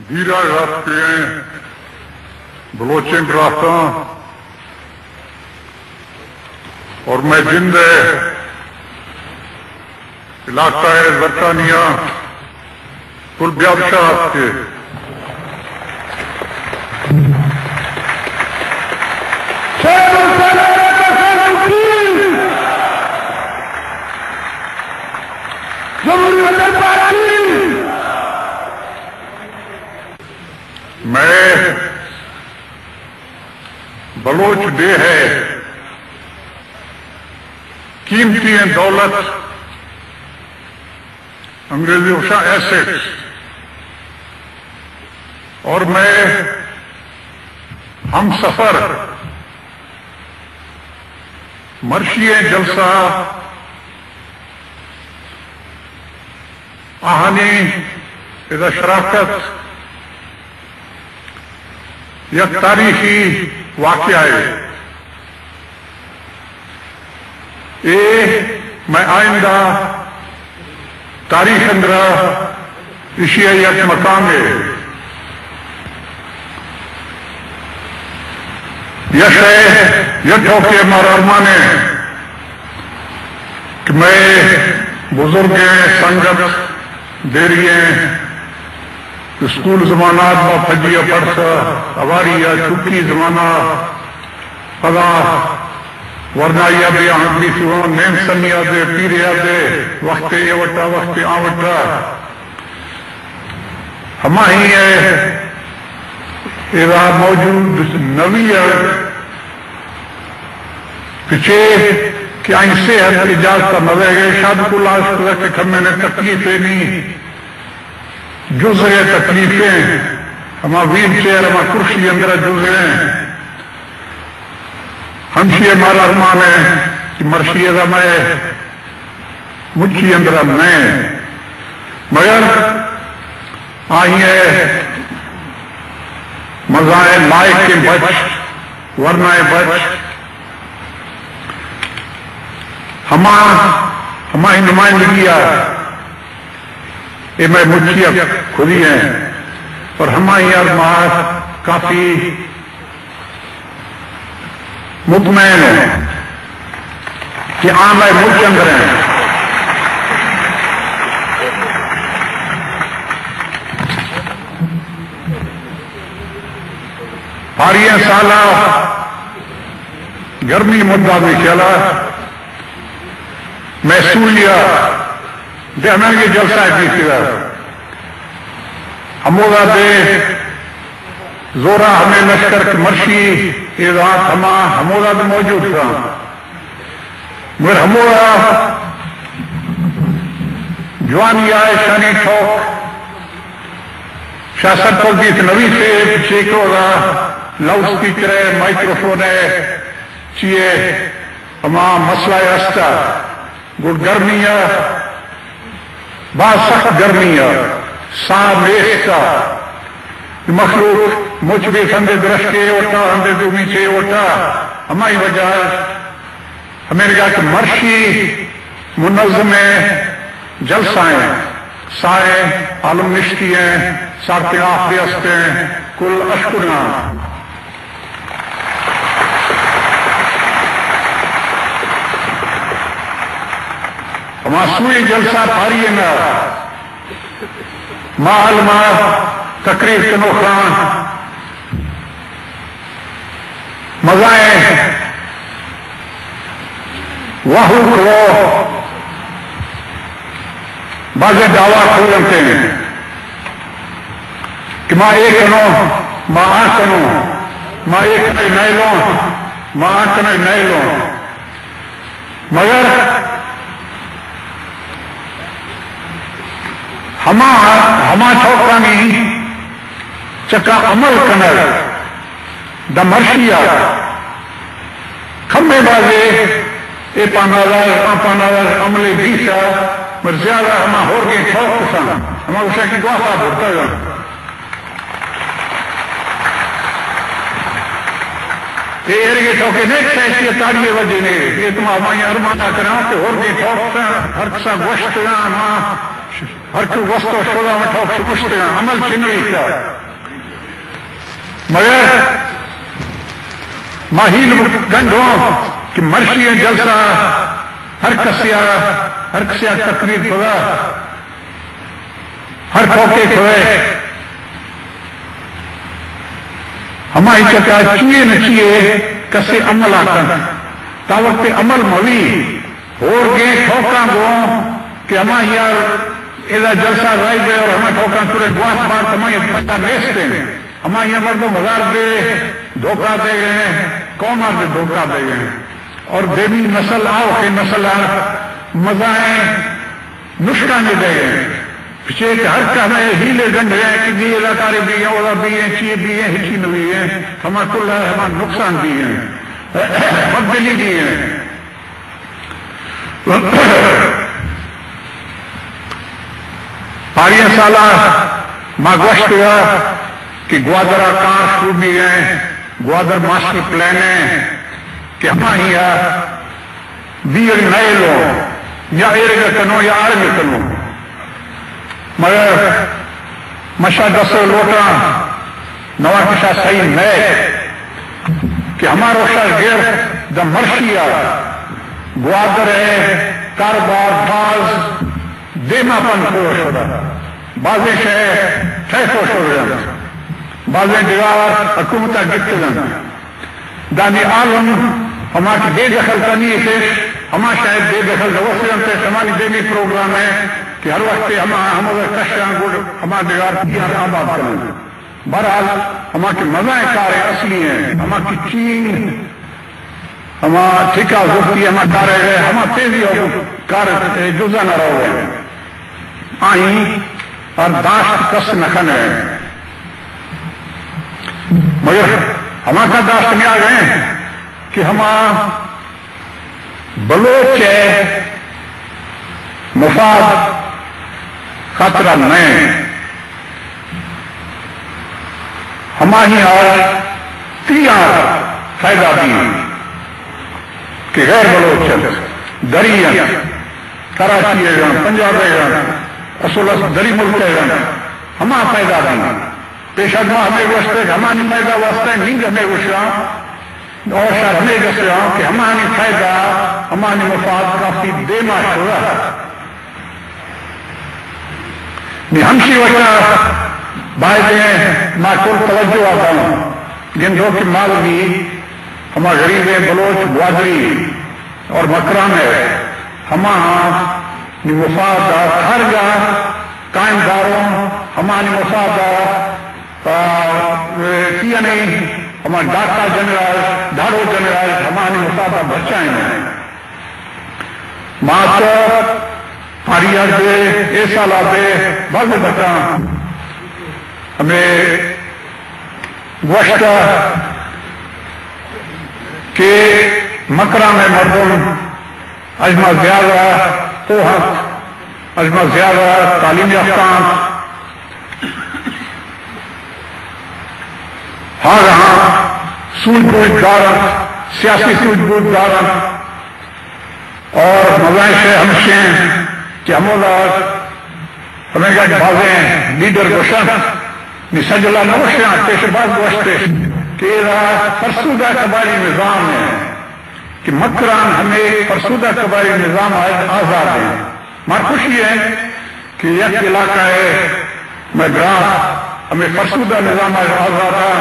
ہیرا رات کے ہیں بلوچیں براتاں اور میں جند ہے علاقہ ہے زرکانیہ کل بیابشاہ کے۔ جمہوریت پارٹی، میں بلوچ ڈیھ ہے، قیمتی ہیں دولت، انگریزی گوشاں ایسٹس، اور میں ہم سفر مرشی ءِ جلسہ آہانی ادا شراکت یک تاریخی واقعہ ہے۔ اے مئے آئندہ تاریخ اندرا ایشی ءِ یک مقامے۔ یک شے، یک ٹوکے مارا ارمانے کہ مئے بزرگیں سنگت دیریں اسکول زمانات ما پجیا پڑسا، اواری یا چکی زمانہ پدا ورنائی ءَ بے آنگی سوان، نیم سنی ءَ دے، پیرے ءَ دے، وقتے اے وٹا، وقتے آ وٹا۔ ہماہی ءِ ادا موجود نوی ءَ پچے کہ آئی صحت اجازت نہ دے گئے، شاد کو لاش کتا کہ کمے نے تکلیفے نہیں، جزے تکلیفیں، ہما ویل چیئر، ہما کرسی اندر جزے ہیں۔ ہمشی ءَ مارا ارمان ہے کہ مرشی ءَ مئے مچی اندر نئے، مگر آئی ءِ مزائیں لائقیں بچ، ورنائیں بچ، ہما، ہمائی نمائندگی ءَ اے مئے مچی ءَ کھلی ہیں اور ہمائی ءَ ما کافی مطمئن ہیں کہ آ مئے ملک اندر ہیں۔ پاریں سالا گرمی مدہ میں خیالا میں سوریا دہمنگے جلسہ بیتگا۔ ہمودا بے زورا ہمے لشکر کہ مرشی اے رات ہما ہمودا بے موجود تھا۔ مگر ہمودا جوانی آئے شانی ٹھوک شاہ سرپل دیت نوی سے چیکو دا لاؤڈ سپیکر ہے، مائیکروفون ہے، چیئے ہما مسئلہ ہستا۔ گڑ گرمی ءَ، باز سخت گرمی ءَ، ساہ نیست ءَ، مخلوق مچ بیت ہندے درشکے وٹا، ہندے دومی چے وٹا، ہمائی وجہ ءَ ہمے رنگا کہ مرشی منظم جلسہ ہیں، سارے عالم نشتی ہیں، سارتے آخری ہستے ہیں، کل اشکنا۔ ہما سوئی جلسہ پاری نا ما علما تقریر کنو خان مزائیں واہو کرو بازیں دعویٰ کھولنتے ہیں کہ ما اے کنوں، ما آ کنوں، ما اے کنئے نئے لوں، ما آ کنئے نئے لوں۔ مگر ہما، ہما ٹوکانی چکا عمل کنگ داں مرشی ءَ کمے بازے اے پانالاگ، آ پانالاگ عملے بیثہ، مر زیادہ ہما ہورگیں ٹوک کثاں، ہما گوشاں کہ گواتھا بھرتگ اَنت۔ اے ایرگے ٹوکے نیک سائسی تاڑی وجہ نے، اے تو ما ہمائی ارمانا کراں کہ ہورگیں ٹوک کثاں، ہر کسا گوشت کثاں، ہما ہر کہ وست و شودا مٹھوک شمشتگاں، عمل چنویتا۔ مگر ما ہیل گنڈوں کہ مرشی جلسہ ہر کسیا، ہر کسیا تقریر کھدا، ہر ٹوکے کھوئے، ہمائی چکا چیئے نہ چیئے کسے عمل آکن، تا وقت عمل موی، ہور گیں ٹوکاں گوں کہ ہما یار ادا جلسہ رائی دے اور ہما ٹوکاں ترے گواس بار تمائی پتہ نیست ہیں۔ ہما یہ مردم ہزار دے دھوکہ دے گئے ہیں، قوم آر دے دھوکہ دے گئے ہیں۔ اور دیمی نسل آؤ کہ نسل آ مزائیں نشکانے دے گئے ہیں۔ پچے کہ ہر کہنے ہیلے گنڈ گئے کہ دی علاقارے بھی ہیں، اولا بھی ہیں، چیئے بھی ہیں، ہچی نوی ہیں، ہما کل ہے، ہما نقصان بھی ہیں، بدلی بھی ہیں۔ پاریاں سالا ما گوشتگا کہ گوادر ء کار شروع بیگ ء، گوادر ماسٹر پلان ء کہ ہما ہی ء بیگ نئیلو یا ایرگ کنو یا آرگ کنو، مگر مشا دسو لوٹاں نوا کشا صحیح نئے کہ ہما روشا گر دا مرشی ء گوادر ء کاروبار باز دیما پنت کو شدہ، بازیں شے ٹھیک کو شدہ، بازیں دیوار حکومت ء گپتگ انت۔ دانی عالم ہما کہ بے دخل کنی اتش، ہما شاید بے دخل دوست انت، ہمانی دیمی پروگرام ہے کہ ہر وقت ہما ہمودا کشاں گڑ ہما دیوار تیار آباد کنن۔ بہرحال، ہما کہ مزائیں کار اصلی ہیں، ہما کہ چین، ہما ٹھیکہ زرتی، ہما کار ہے، ہما تیزی اور کار جزا نہ رہو ہے۔ آئی اور داشت کس نہ کھن ہے۔ مگر ہما کا داشت میں آ گئے کہ ہما بلوچ ء مفاد خطرہ نئے، ہماہی آ تیار فائدہ دی کہ غیر بلوچ انت، دری انت، کراچی ء انت، پنجاب ء انت، اصل اس دری ملک ء انت، ہما فائدہ دی۔ پیش از ما ہمیں گوشتے کہ ہمانی فائدہ واسطہ ننگ ہمیں گوشاں۔ اور شر ہمے گسے آں کہ ہمانی فائدہ، ہمانی مفاد کافی دیما شدہ۔ نی ہمشی وجہ باید ما کل توجہ آتا ہوں۔ گندو کہ مال بھی ہما غریب بلوچ گوادری اور مکران ہے، ہما نی مفاد ہر گاہ قائم داروں، ہمانی مفاد آ، ٹی این اے، ہما ڈاکٹر جنرل، دھاڑو جنرل، ہمانی مفادہ بچائیں۔ ما تو پاری آتے، اے سال آتے، بعض بچاں ہمیں گوشتا کہ مکران مردم اجما زیادہ کوہ انت، اجما زیادہ تعلیم یافتہ انت، ہاگہاں سوج بوج دار انت، سیاسی سوج بوج دار انت، اور مزائیں شے ہمشیں کہ ہمودا ہمیں گٹ بازیں لیڈر گوشن، نی سجلا نہ گوشن، پیش باز گوشتے کہ ایرا فرسودہ قبائلی نظام ہے۔ کہ مکران ہمے فرسودہ قبائلی نظام آ آزاد ہیں۔ مارا خوشی ہے کہ یک علاقہ ہے، میں گراں ہمے فرسودہ نظام آ آزاد ہے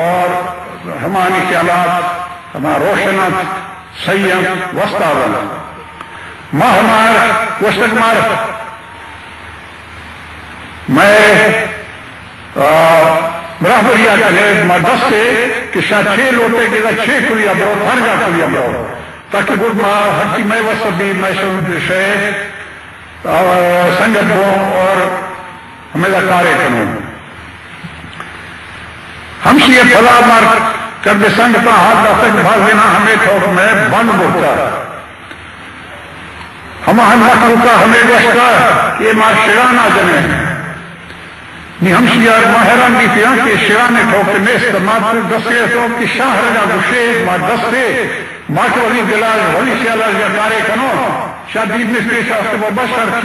اور ہمانی خیالات ہما روشن انت، صحیح انت، وستاب انت۔ ما ہمار گوشتگ مار میں، آ، برابریا کنے ما دستے کہ شا چے لوٹے کہ چے کلیا برو، ہر جا کلیا برو۔ تاکہ گڈ ما ہرچی مئے وس بی، مئے شے، آ، سنگت بوں اور ہمیدا کارے کنوں۔ ہمشی پدا مار کردے سنگتاں حال داتگ بازینا ہمے ٹوک میں بند بوتا۔ ہما ہم مخلوقا ہمے گوشتا کہ ما شرانا جنے۔ نی ہمشی یار ما حیران بیتیاں کہ شرانے ٹوک نیست، ما تو دستے تو کہ شاہ رگا گشے، ما دستے، ما کہ ولی دلاج، ولی خیالاج یا کارے کنو، شاہ دید نیست پیش آستے بابا شر